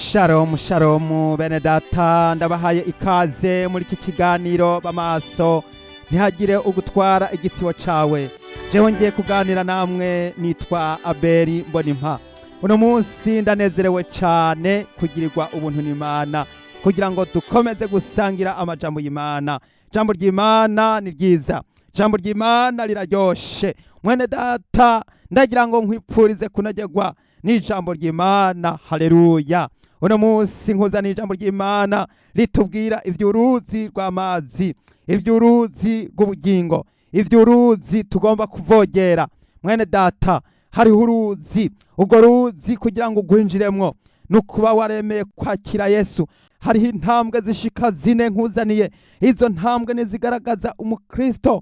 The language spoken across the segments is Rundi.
Shalom shalom, bene data, ndabahaye ikaze muri iki kiganiro b'amaso ntihagire ugutwara igitsibo cawe. Jewe ngiye kuganira namwe nitwa Abeli Mbonimpa. Uno munsi ndanezerewe cane kugirirwa ubuntu n'Imana kugira ngo dukomeze gusangira amajambo y'Imana. Jambo ry'Imana ni ryiza, jambo ry'Imana riraryoshe. Mwene data, ndagira ngo nkwipfurize kunogerwa n'ijambo ry'Imana. Haleluya! Uno munsi nkuzaniye ijambo ry'Imana ritubwira ivy'uruzi rw'amazi, ivy'uruzi rw'ubugingo, ivy'uruzi tugomba kuvogera. Mwene data, hariho uruzi. Urwo ruzi kugira ngo ugwinjiremwo ni ukuba waremeye kwakira Yesu. Hariho intambwe zishika zine nkuzaniye. Izo ntambwe nizigaragaza umukristo,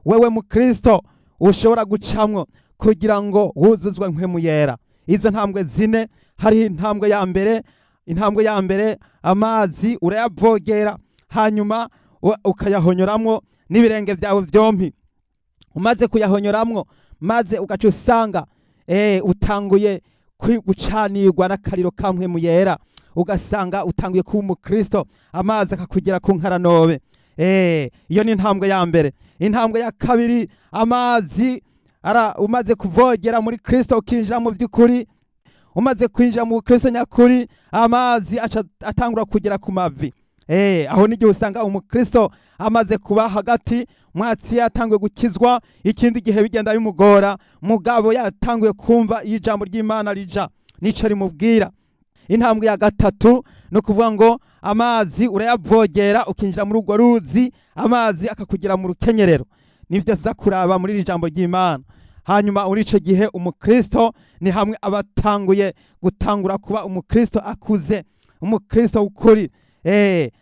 wewe mukristo, ushobora gucamwo kugira ngo wuzuzwe Mpwemu Yera. Izo ntambwe zine, hariho intambwe ya mbere. Intambwe ya mbere, amazi urayavogera, hanyuma ukayahonyoramwo n'ibirenge byawe vyompi. Umaze kuyahonyoramwo, maze ugaca usanga utanguye gucanirwa n'akariro ka Mpwemu Yera, ugasanga utanguye kuba umukristo, amazi akakugera ku nkaranobe. Iyo ni intambwe ya mbere. Intambwe ya kabiri, amazi ara umaze kuvogera muri Kristo, ukinjira mu by'ukuri, umaze kwinjira mu Kristo nyakuri, amazi aca atangura kugera ku mavi. Aho n'igihe usanga umukristo amaze kuba hagati mwatsi, yatanguye gukizwa, ikindi gihe bigenda bimugora, mugabo yatanguye kumva iyo ijambo ry'Imana rija nico rimubwira. Intambwe ya gatatu ni ukuvuga ngo amazi urayavogera, ukinjira muri urwo ruzi, amazi akakugera mu rukenyerero. Nivyo tuza kuraba muri iri jambo ry'Imana. Hanyuma muri ico gihe umukristo ni hamwe aba atanguye gutangura kuba umukristo akuze, umukristo w'ukuri.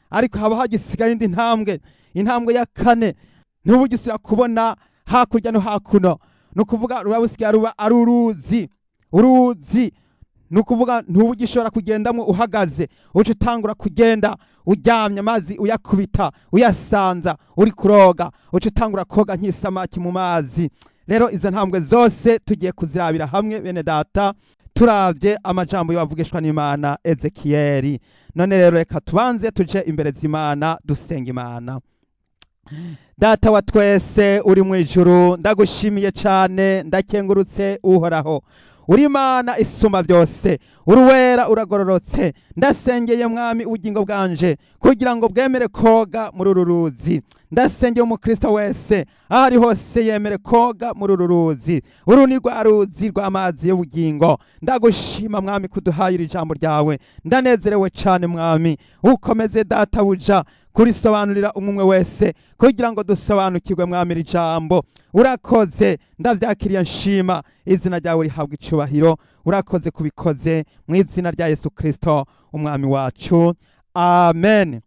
Ariko haba hagisigaye indi ntambwe. Intambwe ya kane, ntubugisira kubona hakurya no hakuno. Ni ukuvuga ruba busigaye ruba ari uruzi. Uruzi ni ukuvuga ntubugishobora kugendamwo uhagaze, uca utangura kugenda uryamye, amazi uyakubita, uyasanza, uri kuroga, uca utangura koga nk'isamaki mu mazi. Rero izo ntambwe zose tugiye kuzirabira hamwe, bene data, turavye amajambo y'uwavugishwa n'Imana Ezekiyeli. None rero reka tubanze tuje imbere z'Imana, dusenga Imana. Data wa twese uri mu ijuru, ndagushimiye cane, ndakengurutse Uhoraho. Uri Imana isumba byose, uri wera, uragororotse. Ndasengeye, Mwami, ubugingo bwanje kugira ngo bwemere koga muri uru ruzi. Ndasengeye umukristo wese aho ari hose yemere koga muri uru ruzi. Uru ni rwa ruzi rw'amazi y'ubugingo. Ndagushima, Mwami, kuduhaye iri jambo ryawe. Ndanezerewe cane, Mwami. Ukomeze, Databuja, kurisobanurira umwe wese kugira ngo dusobanukirwe, Mwami, iri jambo. Urakoze, ndavyakiriye nshima. Izina ryawe rihabwa icubahiro. Urakoze kubikoze mu izina rya Yesu Kristo umwami wacu, amen.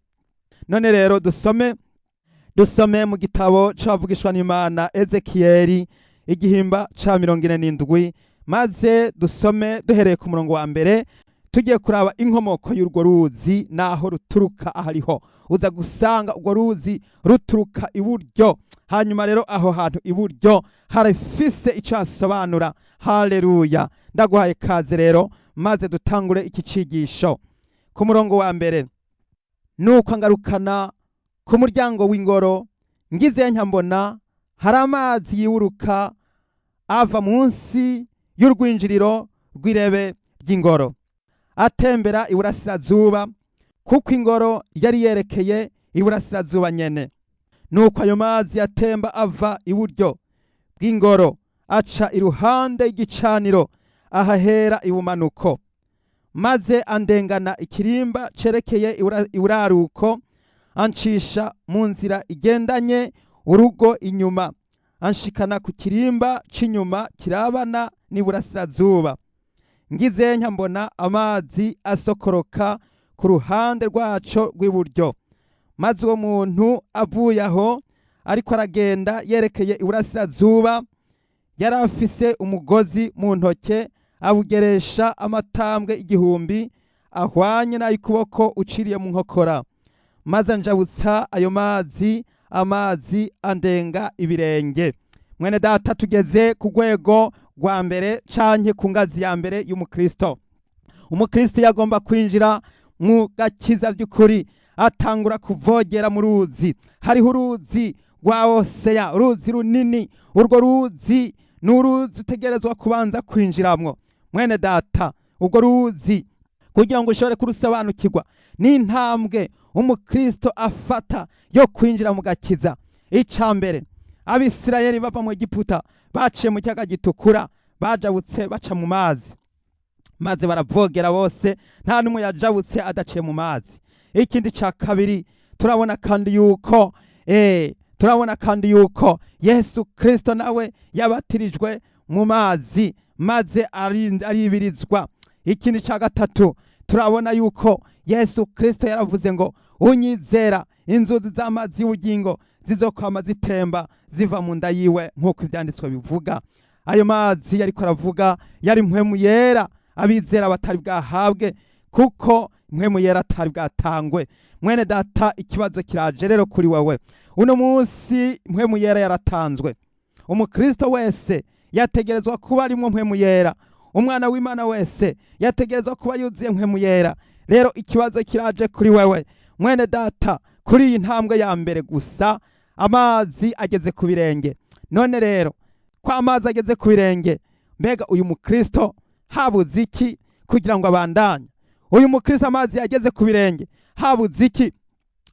None rero dusome mu gitabo c'abavugishwa n'Imana Ezekiyeli, igihimba ca 47, maze dusome duhereye ku murongo wa mbere. Tugiye kuraba inkomoko y'urwo ruzi n'aho ruturuka ahariho. Uza gusanga urwo ruzi ruturuka iburyo. Hanyuma rero aho hantu iburyo harafise icyo hasobanura. Haleluya! Ndaguhaye kaze rero, maze dutangure iki cigisho ku murongo wa mbere. Nuko angarukana ku muryango w'ingoro, ngize nkambona hari amazi yiwuruka ava munsi y'urwinjiriro rw'irebe ry'ingoro, atembera iburasirazuba, kuko ingoro yari yerekeye iburasirazuba nyene. Nuko ayo mazi atemba ava iburyo bw'ingoro, aca iruhande y'igicaniro ahahera ibumanuko, maze andengana ikirimba cerekeye iburaruko, ancisha mu nzira igendanye urugo inyuma, anshikana ku kirimba c'inyuma kirabana n'iburasirazuba. Ngize mbona amazi asokoroka ku ruhande rwaco rw'iburyo. Maze uwo muntu avuye aho ariko aragenda yerekeye iburasirazuba, yari afise umugozi mu ntoke, awugeresha amatambwe 1000 ahwanye n'ay'ukuboko uciriye mu nkokora, maze anjabutsa ayo mazi, amazi andenga ibirenge. Mwene data, tugeze ku rwego rwa mbere canke ku ngazi ya mbere y'umukristo. Umukristo yagomba kwinjira mu gakiza by'ukuri atangura kuvogera mu ruzi. Hariho uruzi rwa Oseya, uruzi runini. Urwo ruzi ni uruzi utegerezwa kubanza kwinjiramwo, mwene data. Urwo ruzi, kugira ngo ushobore kurusobanukirwa, ni intambwe umukristo afata yo kwinjira mu gakiza. Icya mbere, Abisirayeli bava mu Egiputa baciye mu Kiyaga Gitukura, bajabutse baca mu mazi, maze baravogera bose, nta n'umwe yajabutse adaciye mu mazi. Ikindi cya kabiri, turabona kandi yuko Yesu Kristo nawe yabatirijwe mu mazi, maze aribirizwa. Ikindi cya gatatu, turabona yuko Yesu Kristo yaravuze ngo: "Unyizera, inzuzi z'amazi y'ubugingo zizokwama zitemba ziva mu nda yiwe", nk'uko Ibyanditswe bivuga. Ayo mazi yariko aravuga yari Mpwemu Yera, abizera batari bwahabwe, kuko Mpwemu Yera atari bwatangwe. Mwene data, ikibazo kiraje rero kuri wewe uno munsi. Mpwemu Yera yaratanzwe. Umukristo wese yategerezwa kuba arimwo Mpwemu Yera. Umwana w'Imana wese yategerezwa kuba yuzuye Mpwemu Yera. Rero ikibazo kiraje kuri wewe, mwene data, kuri iyi ntambwe ya mbere gusa, amazi ageze ku birenge. None rero ko amazi ageze ku birenge, mbega uyu mukristo habuze iki kugira ngo abandanye? Uyu mukristo amazi yageze ku birenge, habuze iki?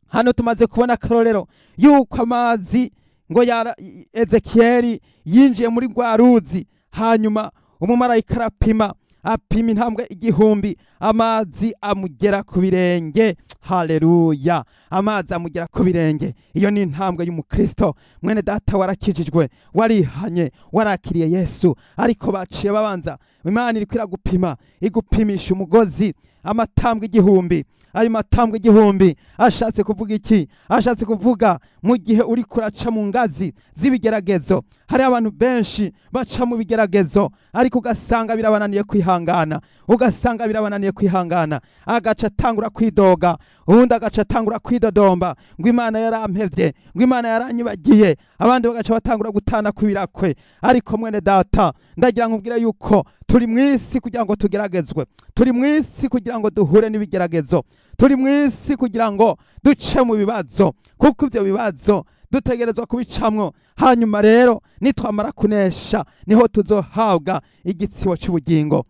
Hano tumaze kubona akarorero yuko amazi ngo yara Ezekiyeli yinjiye muri rwa ruzi, hanyuma umumarayika arapima, apima intambwe 1000, amazi amugera ku birenge. Haleluya! Amazi amugera ku birenge. Iyo ni intambwe y'umukristo. Mwene data, warakijijwe, warihanye, warakiriye Yesu, ariko baciye babanza, Imana iriko iragupima, igupimisha umugozi amatambwe 1000. Ayo matambwe 1000 ashatse kuvuga iki? Ashatse kuvuga mu gihe uri kuraca mu ngazi z'ibigeragezo. Hari abantu benshi baca mu bigeragezo, ariko ugasanga birabananiye kwihangana, ugasanga birabananiye kwihangana, agaca atangura kwidoga, uwundi agaca atangura kwidodomba ngo "Imana yarampevye", ngo "Imana yaranyibagiye", abandi bagaca batangura gutana kw'ibirakwe. Ariko mwene data, ndagira nkubwire yuko turi mu isi kugira ngo tugeragezwe, turi mu isi kugira ngo duhure n'ibigeragezo, turi mu isi kugira ngo duce mu bibazo, kuko ibyo bibazo dutegerezwa kubicamwo. Hanyuma rero nitwamara kunesha, niho tuzohabwa igitsibo cy'ubugingo.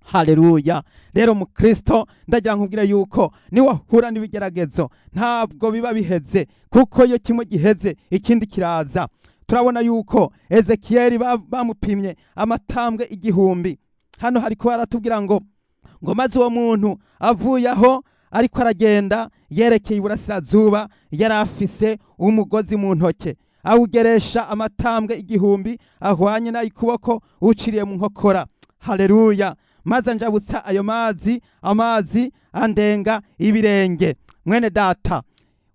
Haleluya! Rero mukristo, ndagira nkubwire yuko niwahura n'ibigeragezo, ntabwo biba biheze, kuko iyo kimwe giheze ikindi kiraza. Turabona yuko Ezekiyeli bamupimye amatambwe 1000. Hano hariko haratubwira ngo maze uwo muntu avuye aho ariko aragenda yerekeye iburasirazuba, yari afise umugozi mu ntoke, awugeresha amatambwe 1000 ahwanye n'ay'ukuboko uciriye mu nkokora. Haleluya! Maze njabutsa ayo mazi, amazi andenga ibirenge. Mwene data,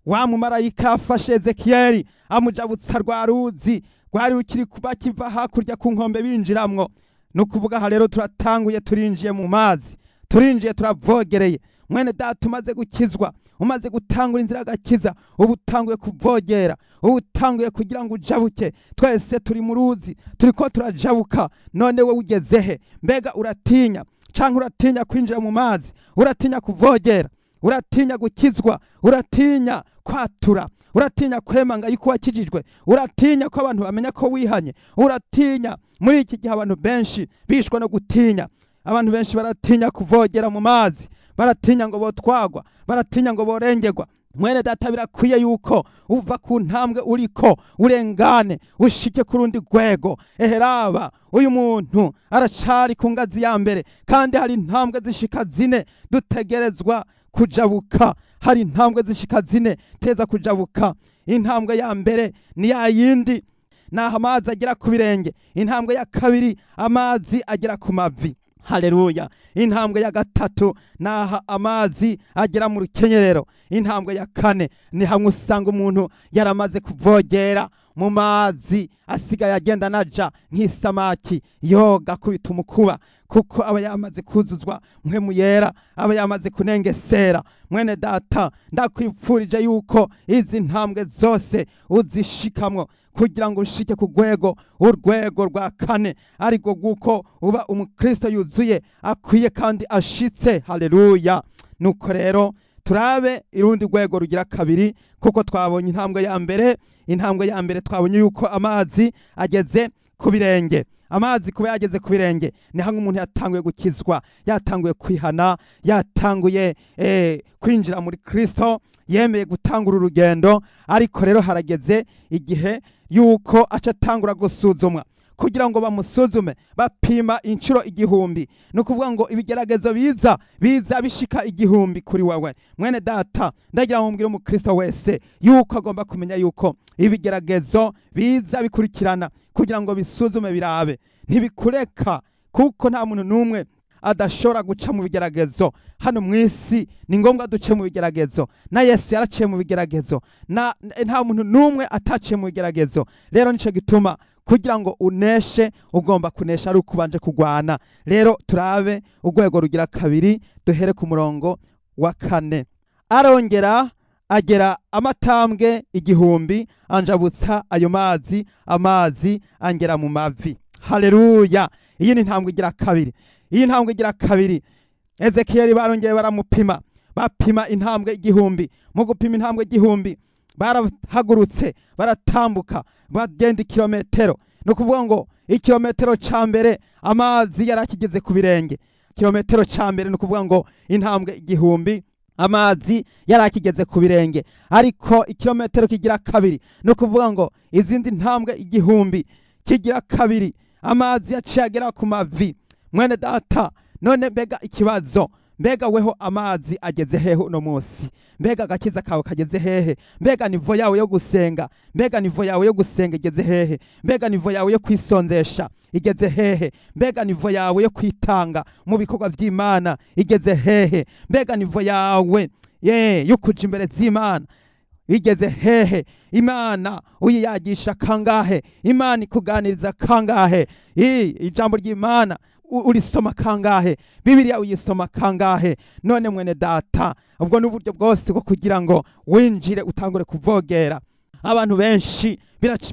wa mumarayika afashe Ezekiyeli amujabutsa rwa ruzi rwari rukiri kuba kiva hakurya ku nkombe binjiramwo. Ni ukuvuga aha rero turatanguye, turinjiye mu mazi, turinjiye, turavogereye. Mwene data, umaze gukizwa, umaze gutangura inzira y'agakiza, uba utanguye kuvogera, uba utanguye kugira ngo ujabuke. Twese turi mu ruzi, turiko turajabuka. None we ugeze he? Mbega uratinya, canke uratinya kwinjira mu mazi? Uratinya kuvogera? Uratinya gukizwa? Uratinya kwatura? Uratinya kwemanga yuko wakijijwe? Uratinya ko abantu bamenya ko wihanye? Uratinya? Muri iki gihe abantu benshi bishwe no gutinya. Abantu benshi baratinya kuvogera mu mazi, baratinya ngo botwagwa, baratinya ngo borengerwa. Mwene data, birakwiye yuko uva ku ntambwe uriko, urengane ushike ku rundi rwego. Eheraba uyu muntu aracari ku ngazi ya mbere, kandi hari intambwe zishika zine dutegerezwa kujabuka. Hari intambwe zishika zine teza kujabuka. Intambwe ya mbere ni ya yindi, naho amazi agera ku birenge. Intambwe ya kabiri, amazi agera ku mavi. Haleluya! Intambwe ya gatatu, naha amazi agera mu rukenyerero. Intambwe ya kane ni hamwe usanga umuntu yaramaze kuvogera mu mazi, asigaye agenda naja nk'isamaki yoga akubita umukuba, kuko aba yamaze kuzuzwa Mpwemu Yera, aba yamaze kunengesera. Mwene data, ndakwipfurije yuko izi ntambwe zose uzishikamwo, Kugira ngo ushike ku rwego, urwego rwa kane, ariko rw'uko uba umukristo yuzuye, akwiye kandi ashitse. Haleluya! Nuko rero turabe irundi rwego rugira kabiri, kuko twabonye intambwe ya mbere. Intambwe ya mbere twabonye yuko amazi ageze ku birenge. Amazi kuba yageze ku birenge ni hamwe umuntu yatanguye gukizwa, yatanguye kwihana, yatanguye kwinjira muri Kristo, yemeye gutangura urugendo. Ariko rero harageze igihe yuko aca atangura gusuzumwa. Kugira ngo bamusuzume, bapima inshuro 1000. Ni ukuvuga ngo ibigeragezo biza bishika 1000 kuri wewe. Mwene data, ndagira ngo mbwire umukristo wese yuko agomba kumenya yuko ibigeragezo biza bikurikirana kugira ngo bisuzume, birabe. Ntibikureka, kuko nta muntu n'umwe adashobora guca mu bigeragezo hano mu isi. Ni ngombwa duce mu bigeragezo. Na Yesu yaraciye mu bigeragezo, na nta muntu n'umwe ataciye mu bigeragezo. Rero nico gituma kugira ngo uneshe, ugomba kunesha ari uko ubanje kugwana. Rero turabe urwego rugira kabiri, duhere ku murongo wa 4. Arongera agera amatambwe 1000, anjabutsa ayo mazi, amazi angera mu mavi. Haleluya! Iyi ni intambwe igira kabiri. Iyi ntambwe igira kabiri, Ezekiyeli barongeye baramupima, bapima intambwe 1000. Mu gupima intambwe 1000, barahagurutse, baratambuka, bagenda ikirometero. Ni ukuvuga ngo ikirometero ca mbere amazi yari akigeze ku birenge. Ikirometero ca mbere, ni ukuvuga ngo intambwe 1000, amazi yari akigeze ku birenge. Ariko ikirometero kigira kabiri, ni ukuvuga ngo izindi ntambwe 1000 kigira kabiri, amazi yaciye agera ku mavi. Mwene data, none mbega ikibazo, mbega weho amazi ageze hehe uno munsi? Mbega agakiza kawe kageze hehe? Mbega niveau yawe yo gusenga, mbega niveau yawe yo gusenga igeze hehe? Mbega niveau yawe yo kwisonzesha igeze hehe? Mbega niveau yawe yo kwitanga mu bikorwa vy'Imana igeze hehe? Mbega niveau yawe ye yo kuja imbere z'Imana igeze hehe? Imana uyiyagisha kangahe? Imana ikuganiriza kangahe? Ijambo ry'Imana urisoma kangahe? Bibiliya uyisoma kangahe? None mwene data, ubwo ni uburyo bwose bwo kugira ngo winjire, utangure kuvogera. Abantu benshi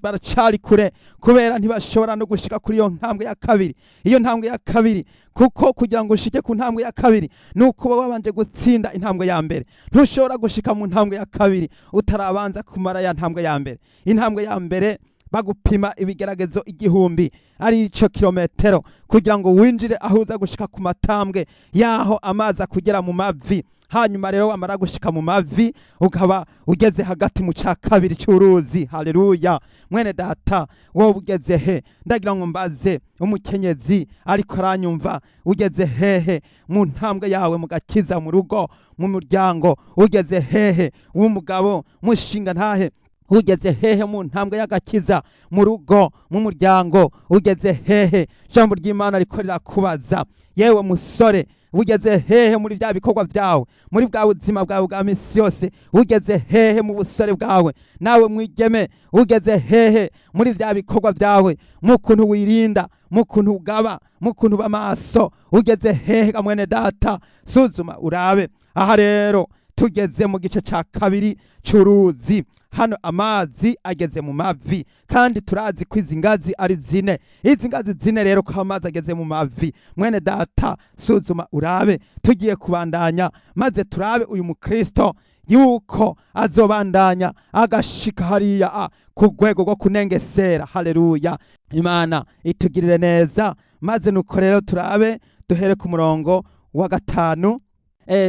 baracari kure, kubera ntibashobora no gushika kuri iyo ntambwe ya kabiri. Iyo ntambwe ya kabiri, kuko kugira ngo ushike ku ntambwe ya kabiri ni uko uba wabanje gutsinda intambwe ya mbere. Ntushobora gushika mu ntambwe ya kabiri utarabanza kumara ya ntambwe ya mbere. Intambwe ya mbere bagupima ibigeragezo 1000, ari ico kilometero, kugira ngo winjire aho uza gushika ku matambwe yaho amazi akugera mu mavi. Hanyuma rero wamara gushika mu mavi, ukaba ugeze hagati mu ca kabiri c'uruzi. Haleluya! Mwene data, wowe ugeze he? Ndagira ngo mbaze umukenyezi ariko aranyumva, ugeze hehe mu ntambwe yawe mu gakiza, mu rugo, mu muryango? Ugeze hehe? W'umugabo, mushinga ntahe, ugeze hehe mu ntambwe y'agakiza, mu rugo, mu muryango? Ugeze hehe? Ijambo ry'Imana riko rirakubaza. Yewe musore, ugeze hehe muri bya bikorwa byawe, muri bwa buzima bwawe bwa misi yose? Ugeze hehe mu busore bwawe? Nawe mwigeme, ugeze hehe muri bya bikorwa byawe, mu kuntu wirinda, mu kuntu ugaba, mu kuntu uba maso? Ugeze hehe ga mwene data? Suzuma urabe. Aha rero tugeze mu gice ca kabiri c'uruzi. Hano amazi ageze mu mavi, kandi turazi ko izi ngazi ari zine. Izi ngazi zine rero, ko amazi ageze mu mavi, mwene data, suzuma urabe. Tugiye kubandanya maze turabe uyu mukristo yuko azobandanya agashika hariya ku rwego rwo kunengesera. Haleluya! Imana itugirire neza. Maze nuko rero turabe, duhere ku murongo wa 5,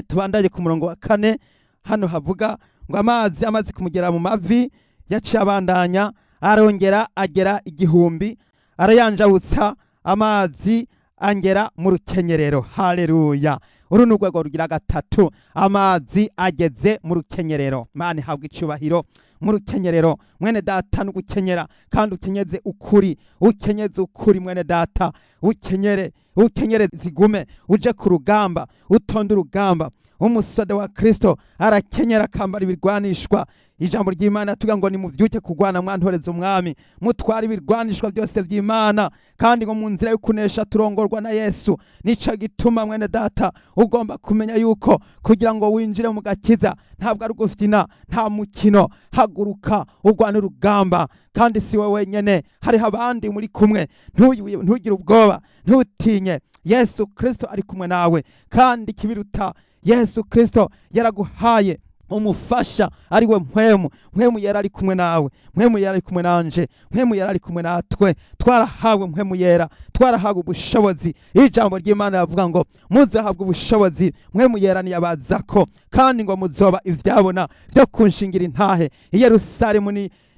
tubandanye ku murongo wa 4. Hano havuga ngo amazi amaze kumugera mu mavi, yaciye abandanya, arongera agera 1000, arayanjabutsa, amazi angera mu rukenyerero. Haleluya! Uru ni urwego rugira gatatu, amazi ageze mu rukenyerero. Imana ihabwa icubahiro. Mu rukenyerero, mwene data, no gukenyera, kandi ukenyeze ukuri, ukenyeze ukuri, mwene data, ukenyere, ukenyere zigume, uje ku rugamba, utonde urugamba. Umusode wa Kristo arakenyera, akambara ibirwanishwa. Ijambo ry'Imana tuga ngo nimuvyuke kugwana, mwantoreza umwami, mutware ibirwanishwa byose by'Imana, kandi ngo mu nzira yo kunesha turongorwa na Yesu. Nico gituma, mwene data, ugomba kumenya yuko kugira ngo winjire mu gakiza ntabwo ari ugufyina, nta mukino. Haguruka urwane urugamba, kandi si wowe wenyene, hariho abandi muri kumwe. Ntugire ubwoba, ntutinye, Yesu Kristo ari kumwe nawe. Kandi kibiruta, Yesu Kristo yaraguhaye umufasha, ari we Mpwemu. Mpwemu Yera ari kumwe nawe, Mpwemu Yera ari kumwe nanje, Mpwemu Yera ari kumwe natwe. Twarahawe Mpwemu Yera, twarahawe ubushobozi. Ijambo ry'Imana ravuga ngo muzahabwa ubushobozi Mpwemu Yera niyabazako, kandi ngo muzoba ivyabona byo kunshingira intahe i Yerusalemu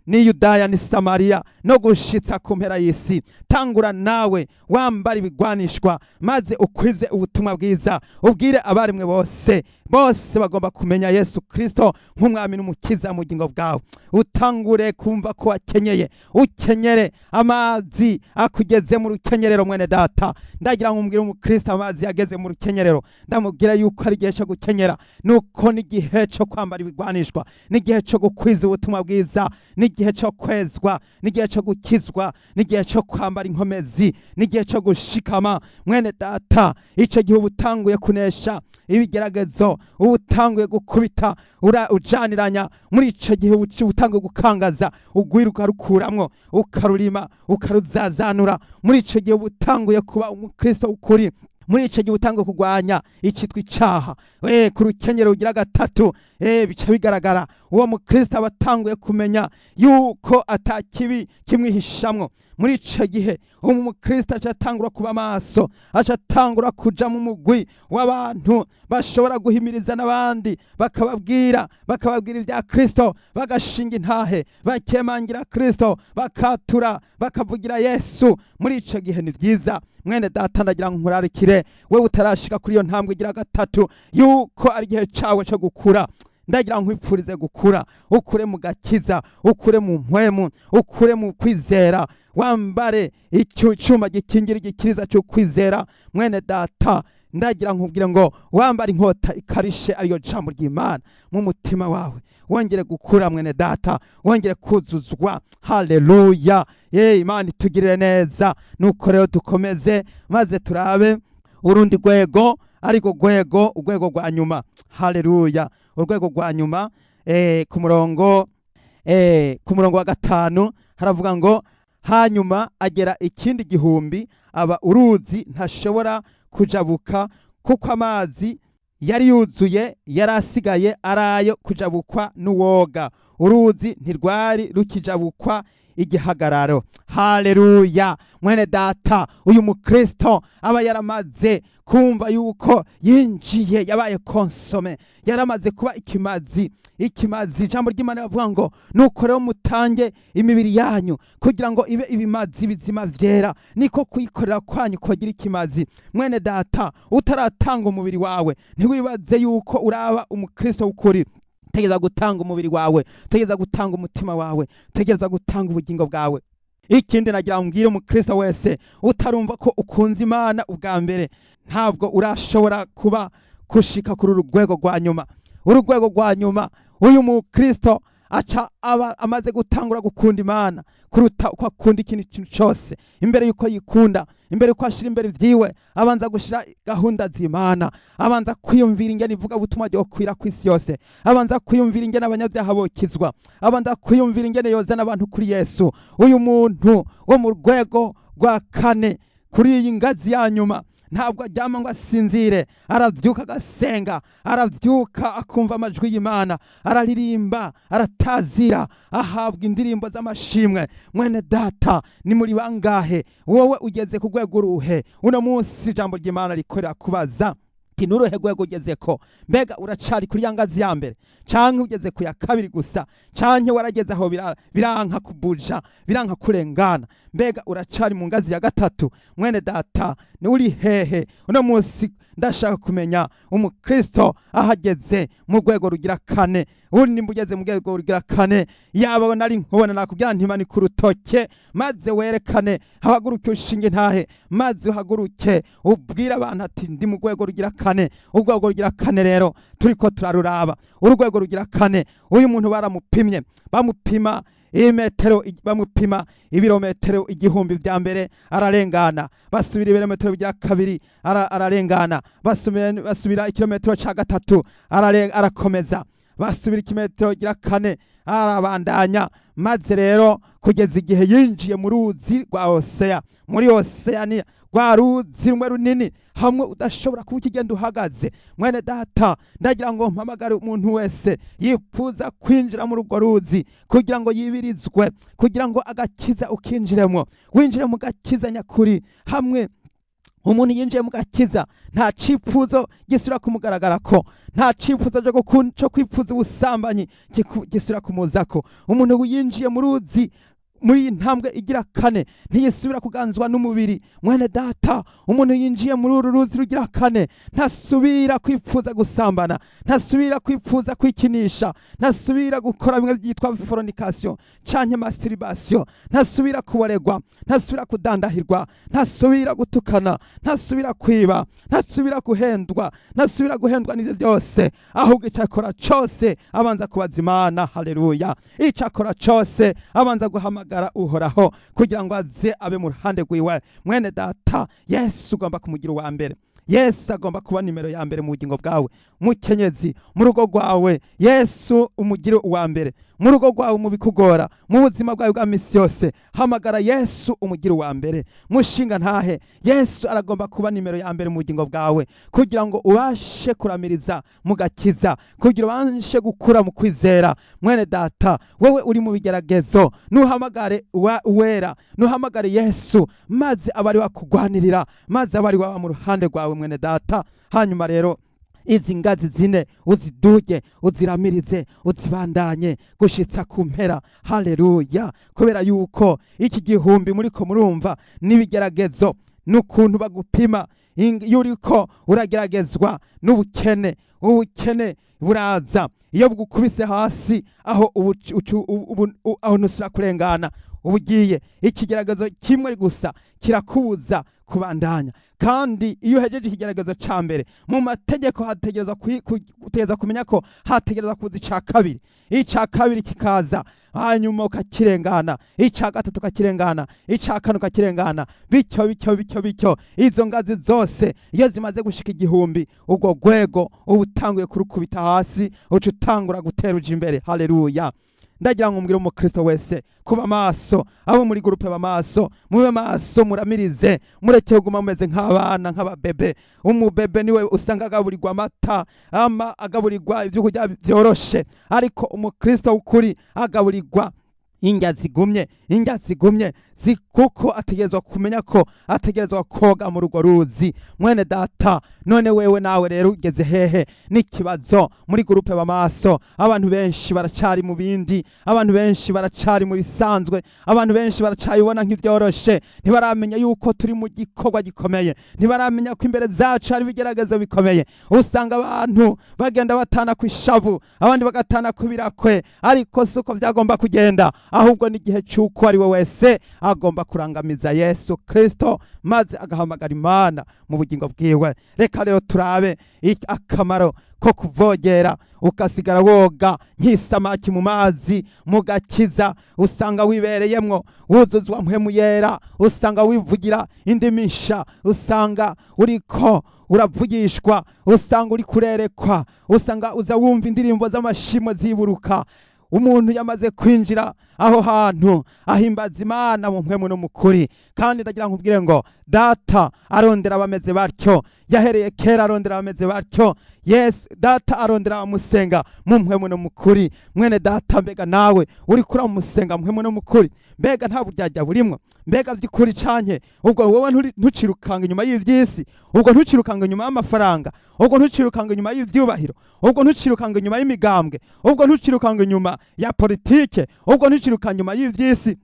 ni Yudaya ni Samariya no gushitsa ku mpera y'isi. Tangura nawe wambara ibigwanishwa, maze ukwize ubutumwa bwiza, ubwire abarimwe bose. Bose bagomba kumenya Yesu Kristo nk'umwami n'umukiza mu bugingo bwawe. Utangure kumva ko wakenyeye, ukenyere amazi akugeze mu rukenyerero. Mwene data, ndagira ngo umbwire umukristo amazi yageze mu rukenyerero, ndamubwira yuko ari igihe cyo gukenyera, nuko n'igihe cyo kwambara ibigwanishwa, n'igihe cyo gukwiza ubutumwa bwiza, n'igihe cyo kwezwa, n'igihe cyo gukizwa, n'igihe cyo kwambara inkomezi, n'igihe cyo gushikama. Mwene data, icyo gihe uba utanguye kunesha ibigeragezo, uba utanguye gukubita ujaniranya. Muri icyo gihe uba utanguye gukangaza ugwira, ukarukuramwo, ukarurima, ukaruzazanura. Muri icyo gihe uba utanguye kuba umukristo w'ukuri. Muri icyo gihe utanguye kurwanya icitwa icaha. Ku rukenyero rugira gatatu, bica bigaragara uwo mukristo aba atanguye kumenya yuko atakibi kimwihishamwo. Muri ico gihe umukristo aca atangura kuba maso, aca atangura kuja mu mugwi w'abantu bashobora guhimiriza n'abandi, bakababwira ibya Kristo, bagashinga intahe, bakemangira Kristo, bakatura, bakavugira Yesu. Muri ico gihe ni vyiza. Mwene data, ndagira ngo nkurarikire, wewe utarashika kuri iyo ntambwe igira gatatu, yuko ari igihe cawe co gukura. Ndagira ngo nkwipfurize gukura, ukure mu gakiza, ukure mu mpwemu, ukure mu kwizera, wambare icyo cyuma gikingira igikiriza cyo kwizera. Mwene data, ndagira nkubwire ngo wambare inkota ikarishe, ariyo jambo ry'Imana, mu mutima wawe. Wongere gukura, mwene data, wongere kuzuzwa. Haleluya! Ye, Imana itugirire neza. Nuko rero dukomeze, maze turabe urundi rwego, ariko rwego, urwego rwa nyuma. Haleluya! Urwego rwa nyuma, ku murongo wa 5 haravuga ngo: "Hanyuma agera ikindi gihumbi, aba uruzi ntashobora kujabuka, kuko amazi yari yuzuye, yari asigaye ari ayo kujabukwa n'uwoga. Uruzi ntirwari rukijabukwa igihagararo." Haleluya! Mwene data, uyu mukristo aba yaramaze kumva yuko yinjiye, yabaye consommé, yaramaze kuba ikimazi. Ikimazi, ijambo ry'Imana rivuga ngo: "Nuko rero mutange imibiri yanyu kugira ngo ibe ibimazi bizima vyera, niko kuyikorera kwanyu kogira ikimazi." Mwene data, utaratanga umubiri wawe, ntiwibaze yuko uraba umukristo w'ukuri. Tegereza gutanga umubiri wawe, tegereza gutanga umutima wawe, tegereza gutanga ubugingo bwawe. Ikindi nagira ngo mbwire umukristo wese utarumva ko ukunze Imana ubwa mbere, ntabwo urashobora kuba kushika kuri uru rwego rwa nyuma. Uru rwego rwa nyuma, uyu mukristo aca aba amaze gutangura gukunda Imana kuruta uko akunda ikindi kintu cyose. Imbere yuko yikunda, imbere yuko ashira imbere vyiwe, abanza gushira gahunda z'Imana, abanza kwiyumvira ingene ivuga butumwa ryokwira ku isi yose, abanza kwiyumvira ingene abanyabyaha bokizwa, abanza kwiyumvira ingene yozana abantu kuri Yesu. Uyu muntu wo mu rwego rwa kane, kuri iyi ngazi ya nyuma, ntabwo aryama ngo asinzire. Arabyuka agasenga, arabyuka akumva amajwi y'Imana, araririmba, aratazira, ahabwa indirimbo z'amashimwe. Mwene data, ni muri bangahe? Wowe ugeze ku rwego uruhe uno munsi? Ijambo ry'Imana rikorera kubaza ati: "Nuruhe rwego ugeze ko?" Mbega uracari kuri ya ngazi ya mbere, canke ugeze ku ya kabiri gusa, canke warageze aho biranka kubuja, biranka kurengana? Mbega uracari mu ngazi ya gatatu? Mwene data, ni uri hehe uno munsi? Ndashaka kumenya umukristo ahageze mu rwego rugira kane. Ubu nimba ugeze mu rwego rugira kane, yaba nari nkubona nakubwira ntimanika urutoke maze werekane, hahaguruke ushinge ntahe, maze uhaguruke ubwire abantu ati ndi mu rwego rugira kane. Urwego rugira kane rero turiko turaruraba. Urwego rugira kane, uyu muntu baramupimye, bamupima imetero, bamupima ibirometero 1000 vya mbere ararengana, basubira ibirometero bya kabiri ararengana, basubira ikirometero ca gatatu arakomeza, basubira ikimetero gira kane arabandanya, maze rero kugeza igihe yinjiye mu ruzi rwa Oseya, muri Oseyania, rwa ruzi rumwe runini hamwe udashobora kuba ukigenda uhagaze. Mwene data, ndagira ngo mpamagare umuntu wese yifuza kwinjira muri urwo ruzi kugira ngo yibirizwe, kugira ngo agakiza ukinjiremo, winjire mu gakiza nyakuri. Hamwe umuntu yinjiye mu gakiza, nta cipfuzo gisubira kumugaragara ko, nta cipfuzo cyo kwipfuza ubusambanyi gisubira kumuzako. Umuntu yinjiye mu ruzi muri iyi ntambwe igira kane ntiyisubira kuganzwa n'umubiri. Mwene data, umuntu yinjiye muri uru ruzi rugira kane ntasubira kwipfuza gusambana, ntasubira kwipfuza kwikinisha, ntasubira gukora bimwe byitwa fornication canke masturbation, ntasubira kuboregwa, ntasubira kudandahirwa, ntasubira gutukana, ntasubira kwiba, ntasubira guhendwa, ntasubira guhendwa n'ivyo byose. Ahubwo icyo akora cose abanza kubaza Imana. Haleluya! Icyo akora cose abanza guhamagara Uhoraho kugira ngo aze abe mu ruhande rwiwe. Mwene data, Yesu ugomba kumugira uwa mbere. Yesu agomba kuba nimero ya mbere mu bugingo bwawe. Mukenyezi, mu rugo rwawe Yesu umugire uwa mbere. Mu rugo rwawe, mu bikugora, mu buzima bwawe bwa misi yose, hamagara Yesu umugire uwa mbere. Mushinga ntahe, Yesu aragomba kuba nimero ya mbere mu bugingo bwawe kugira ngo ubashe kuramiriza mu gakiza, kugira ubashe gukura mu kwizera. Mwene data, wewe uri mu bigeragezo, nuhamagare uwera, nuhamagare Yesu, maze abe ari wakugwanirira, maze abe ari waba mu ruhande rwawe, mwene data. Hanyuma rero izi ngazi zine uziduge, uziramirize, uzibandanye gushitsa ku mpera. Haleluya! Kubera yuko iki gihumbi muriko murumva n'ibigeragezo n'ukuntu bagupima. Iyo uriko urageragezwa n'ubukene, ubukene buraza, iyo bugukubise hasi aho aho ntusubira kurengana, uba ugiye. Ikigeragezo kimwe gusa kirakubuza kubandanya. Kandi iyo uhejeje ikigeragezo ca mbere, mu mategeko hategerezwa kumenya ko hategerezwa kuza ica kabiri. Ica kabiri kikaza, hanyuma ukakirengana, ica gatatu ukakirengana, ica kane ukakirengana, bityo bityo bityo bityo. Izo ngazi zose iyo zimaze gushika 1000, urwo rwego uba utanguye kurukubita hasi, uca utangura gutera uja imbere. Haleluya! Ndagira ngo mbwire umukristo wese kuba maso. Abo muri groupe b'amaso, mube maso, muramirize, mureke kuguma mumeze nk'abana, nk'ababebe. Umubebe niwe usanga agaburirwa amata, ama agaburirwa ibyo kurya byoroshe, ariko umukristo w'ukuri agaburirwa indya zigumye, indya zigumye, kuko ategerezwa kumenya ko ategerezwa koga muri urwo ruzi. Mwene data, none wewe nawe rero ugeze hehe? N'ikibazo muri groupe b'amaso, abantu benshi baracari mu bindi, abantu benshi baracari mu bisanzwe, abantu benshi baracayibona nk'ivyoroshe. Ntibaramenya yuko turi mu gikorwa gikomeye, ntibaramenya ko imbere zacu hari ibigeragezo bikomeye. Usanga abantu bagenda batana ku ishavu, abandi bagatana ku birakwe, ariko si uko byagomba kugenda. Ahubwo n'igihe cy'uko ari we wese agomba kurangamiza Yesu Kristo, maze agahamagara Imana mu bugingo bwiwe. Reka rero turabe akamaro ko kuvogera ugasigara woga nk'isamaki mu mazi mu gakiza. Usanga wibereyemwo, wuzuzwa Mpwemu Yera, usanga wivugira indimi nsha, usanga uriko uravugishwa, usanga uri kurerekwa, usanga uza wumva indirimbo z'amashimo ziburuka. Umuntu yamaze kwinjira aho hantu ahimbaza Imana mu mpwemu no mu kuri. Kandi ndagira nkubwire ngo Data arondera abameze batyo. Yahereye kera arondera abameze batyo. Yesu Data arondera abamusenga mu mpwemu no mu kuri. Mwene data, mbega nawe uri kuramusenga mpwemu no mu kuri? Mbega nta buryarya burimwo? Mbega by'ukuri canke ubwo wowe ntucirukanga inyuma y'ivy'isi? Ubwo ntucirukanga inyuma y'amafaranga? Ubwo ntucirukanga inyuma y'ivyubahiro? Ubwo ntucirukanga inyuma y'imigambwe? Ubwo ntucirukanga inyuma ya politike? Ubwo ntucirukanga inyuma y'ivy'isi?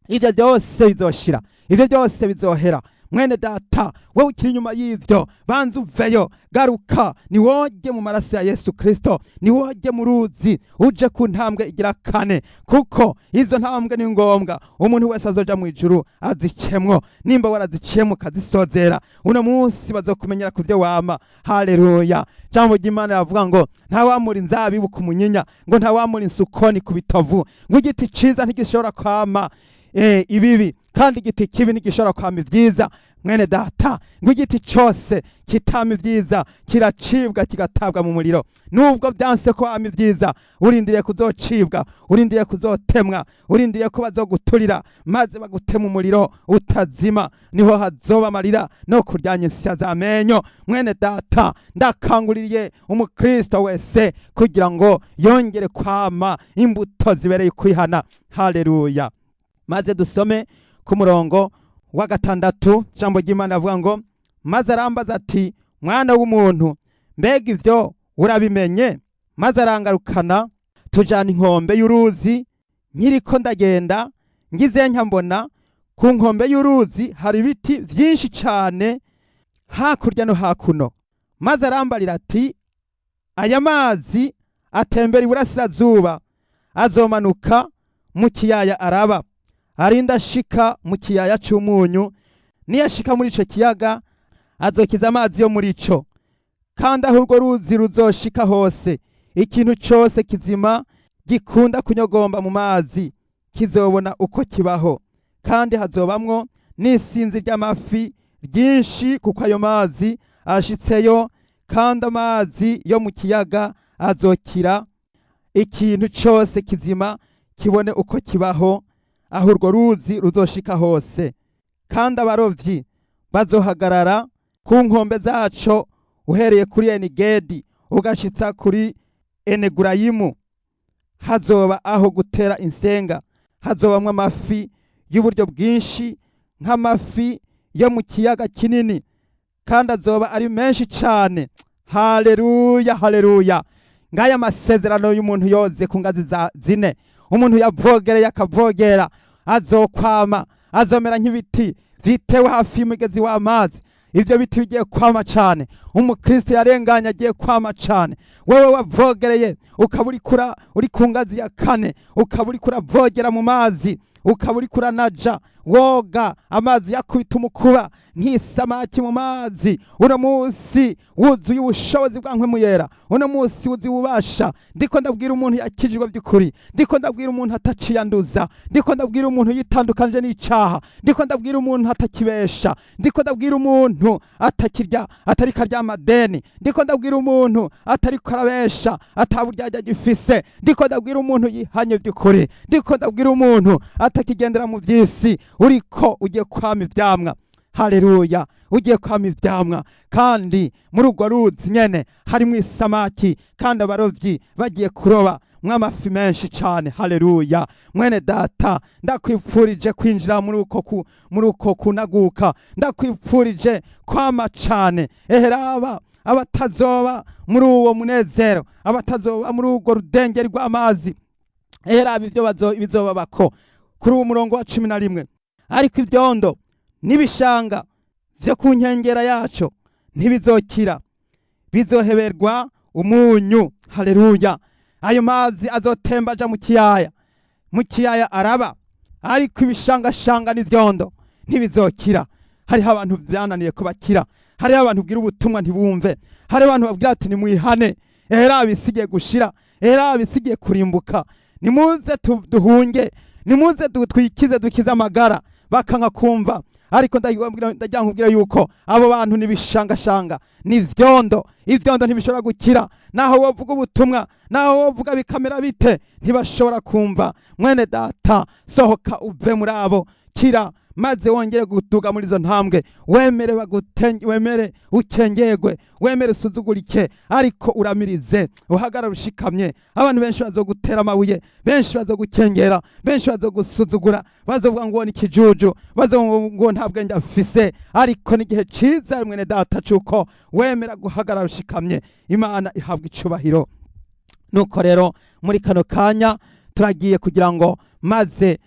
Ivyo byose bizoshira, ivyo byose bizohera. Mwene data, wowe ukiri inyuma y'ivyo, banza uveyo, garuka, niwoge mu maraso ya Yesu Kristo, niwoge mu ruzi, uje ku ntambwe igira kane, kuko izo ntambwe ni ngombwa umuntu wese azoja mu ijuru azicemwo. Nimba waraziciyemo ukazisozera, uno munsi bazokumenyera ku byo wama. Haleluya! Jambo ry'Imana ravuga ngo ntawamura inzabibu ku munyinya, ngo ntawamura insukoni ku bitovu, ngo igiti ciza ntigishobora kwama ibibi, kandi igiti kibi ntigishobora kwama ibyiza. Mwene data, ngo igiti cose kitama ibyiza kiracibwa kigatabwa mu muriro. Nubwo byanse ko wama ibyiza, urindiriye kuzocibwa, urindiriye kuzotemwa, urindiriye ko bazoguturira maze bagutema umuriro utazima, niho hazoba amarira no kuryanya insya z'amenyo. Mwene data, ndakanguriye umukristo wese kugira ngo yongere kwama imbuto zibereye kwihana. Haleluya! Maze dusome ku murongo wa 6, ijambo ry'Imana avuga ngo: maze arambaza ati: mwana w'umuntu, mbega ivyo urabimenye? Maze arangarukana tujana inkombe y'uruzi. Nkiriko ndagenda ngize mbona ku nkombe y'uruzi hari ibiti vyinshi cane hakurya no hakuno. Maze arambarira ati: aya mazi atembera iburasirazuba azomanuka mu kiyaya Araba, arinda ashika mu kiyaya c'umunyu. Niyashika muri ico kiyaga azokiza amazi yo muri ico, kandi aho urwo ruzi ruzoshika hose, ikintu cose kizima gikunda kunyogomba mu mazi kizobona uko kibaho, kandi hazobamwo n'isinzi ry'amafi ryinshi, kuko ayo mazi ashitseyo, kandi amazi yo mu kiyaga azokira ikintu cose kizima kibone uko kibaho aho urwo ruzi ruzoshika hose. Kandi abarovyi bazohagarara ku nkombe zaco, uhereye kuri Enigedi ugashitsa kuri Enegurayimu. Hazoba aho gutera insenga, hazobamwo amafi y'uburyo bwinshi nk'amafi yo mu kiyaga kinini, kandi azoba ari menshi cane. Haleluya, haleluya! Ngaya amasezerano y'umuntu yoze ku ngazi za zine. Umuntu yavogereye akavogera azokwama, azomera nk'ibiti vitewe hafi y'umugezi w'amazi. Ivyo biti bigiye kwama cane. Umukristo yarenganye agiye kwama cane. Wewe wavogereye ukaba uri ku ngazi ya kane, ukaba uriko uravogera mu mazi, ukaba uriko uranaja woga amazi yakubita umukuba nk'isamaki mu mazi, uno munsi wuzuye ubushobozi bwa Mpwemu Yera, uno munsi wuzuye ububasha. Ndiko ndabwira umuntu yakijijwe by'ukuri, ndiko ndabwira umuntu ataciyanduza, ndiko ndabwira umuntu yitandukanije n'icaha, ndiko ndabwira umuntu atakibesha, ndiko ndabwira umuntu atakirya, atariko arya amadeni, ndiko ndabwira umuntu atariko arabesha, ataburyarya agifise, ndiko ndabwira umuntu yihanye by'ukuri, ndiko ndabwira umuntu atakigendera mu vy'isi, uriko ugiye kwama ivyamwa. Haleluya! Ugiye kwama ivyamwa, kandi muri urwo ruzi nyene harimwo isamaki, kandi abarovyi bagiye kuroba mw'amafi menshi cane. Haleluya! Mwene data, ndakwipfurije kwinjira muri uko kunaguka, ndakwipfurije kwama cane. Eheraba abatazoba muri uwo munezero, abatazoba muri urwo rudengeri rw'amazi, eheraba ivyo bizobabako. Kuri uwo murongo wa 11: ariko ivyondo n'ibishanga vyo ku nkengera yaco ntibizokira, bizoheberwa umunyu. Haleluya! Ayo mazi azotemba aja mu kiyaya, mu kiyaya Araba, ariko ibishangashanga n'ivyondo ntibizokira. Hariho abantu byananiye kubakira, hariho abantu bwira ubutumwa ntibumve, hariho abantu babwira ati nimwihane, ehera bisigiye gushira, ehera bisigiye kurimbuka, nimuze duhunge, nimuze twikize, dukize amagara, bakanka kumva. Ariko ndagira nkubwira yuko abo bantu nibishangashanga ni vyondo, ivyondo ntibishobora gukira. Naho wovuga ubutumwa, naho wovuga bikamera bite, ntibashobora kumva. Mwene data, sohoka uve muri abo, kira maze wongere guduga muri izo ntambwe, wemere wemere ukengerwe, wemere usuzugurike, ariko uramirize, uhagarare ushikamye. Abantu benshi bazogutera amabuye, benshi bazogukengera, benshi bazogusuzugura, bazovuga ngo ni ikijuju, bazovuga ngo nta bwenge afise, ariko n'igihe ciza, mwene data, cuko wemera guhagarara ushikamye. Imana ihabwa icubahiro. Nuko rero muri kano kanya turagiye kugira ngo maze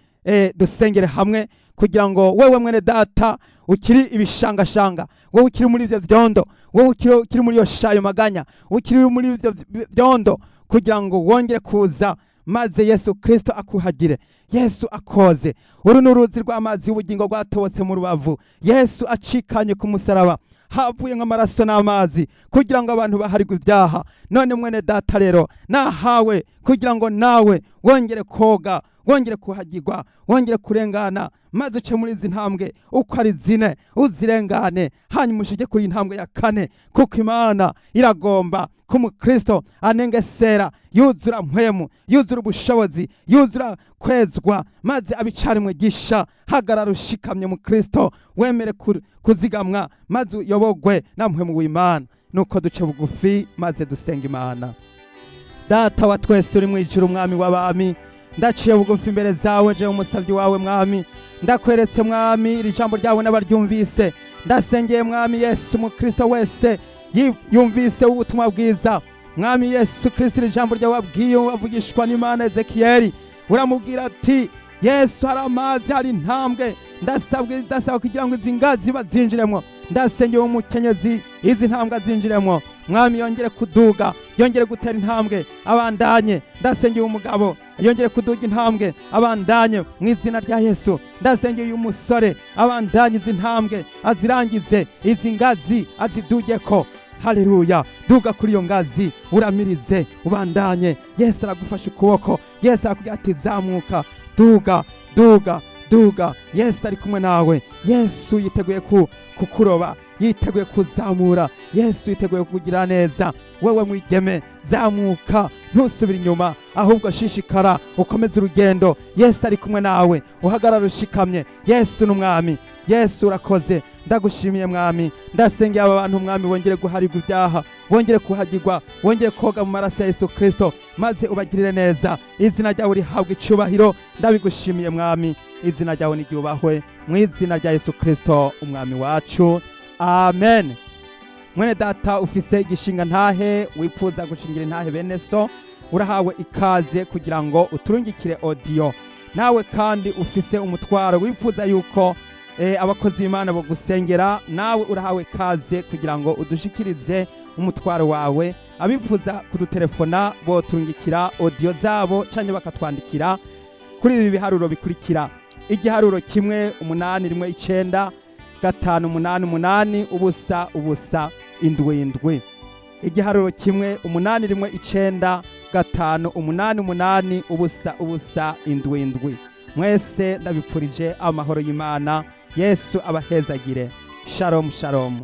dusengere hamwe, kugira ngo wewe mwene data Ukiri ibishangashanga, wowe ukiri muri ivyo vyondo, wowe ukiri muri iyo shayo maganya, ukiri muri ivyo vyondo, kugira ngo wongere kuza maze Yesu Kristo akuhagire, Yesu akoze. Uru ni uruzi rw'amazi y'ubugingo rwatobotse mu rubavu. Yesu acikanye ku musaraba, havuye nk'amaraso n'amazi kugira ngo abantu baharigwe ibyaha. None mwene data rero, nahawe kugira ngo nawe wongere koga, wongere kuhagirwa, wongere kurengana, maze uce muri izi ntambwe uko ari zine, uzirengane, hanyuma ushike kuri iyi ntambwe ya kane, kuko Imana iragomba ko umukristo anengesera, yuzura mpwemu, yuzura ubushobozi, yuzura kwezwa, maze abicarimwe gisha. Hagarara ushikamye mu Kristo, wemere kuzigamwa, maze uyobogwe na mpwemu w'Imana. Nuko duce bugufi maze dusenga Imana. Data wa twese uri mu ijuru, Umwami w'abami, ndaciye bugufi imbere zawe, jewe umusabyi wawe. Mwami, ndakweretse, Mwami, iri jambo ryawe n'abaryumvise. Ndasengeye, Mwami Yesu, umukristo wese yumvise ubutumwa bwiza. Mwami Yesu Kristo, iri jambo ryawe wabwiye wavugishwa n'Imana Ezekiyeli, uramubwira ati: "Yesu, hari amazi, hari intambwe, ndasabwe, ndasaba kugira ngo izi ngazi bazinjiremo." Ndasengeye umukenyezi, izi ntambwe azinjiremo, Mwami, yongere kuduga, yongere gutera intambwe, abandanye. Ndasengeye umugabo, yongere kuduga intambwe, abandanye mu izina rya Yesu. Ndasengeye uyu musore, abandanye izi ntambwe, azirangize, izi ngazi azidugeko. Haleluya! Duga kuri iyo ngazi, uramirize, ubandanye. Yesu aragufasha ukuboko. Yesu arakubwira ati: "Zamuka, duga, duga, duga." Yesu ari kumwe nawe. Yesu yiteguye kukuroba, yiteguye kuzamura. Yesu yiteguye kukugira neza. Wewe mwigeme, zamuka, ntusubire inyuma, ahubwo shishikara ukomeze urugendo. Yesu ari kumwe nawe, uhagarara ushikamye. Yesu ni Umwami. Yesu, urakoze, ndagushimiye, Mwami. Ndasengeye aba bantu, Mwami, wongere guharirwa ibyaha, wongere kuhagirwa, wongere koga mu maraso ya Yesu Kristo, maze ubagirire neza. Izina ryawe rihabwa icyubahiro. Ndabigushimiye, Mwami, izina ryawe niryubahwe, mu izina rya Yesu Kristo Umwami wacu, amen. Mwene data ufise igishinga ntahe, wifuza gushingira intahe bene so, urahawe ikaze kugira ngo uturungikire audio. Nawe kandi ufise umutwaro, wifuza yuko abakozi b'Imana bogusengera, nawe urahawe ikaze kugira ngo udushikirize umutwaro wawe. Abifuza kudutelefona boturungikira audio zabo canke bakatwandikira kuri ibi biharuro bikurikira: igiharuro 1 8 1 9 5 8 8 0 0 7 7, igiharuro 1 8 1 9 5 8 8 0 0 7 7. Mwese ndabipfurije amahoro y'Imana. Yesu abahezagire. Shalom, shalom.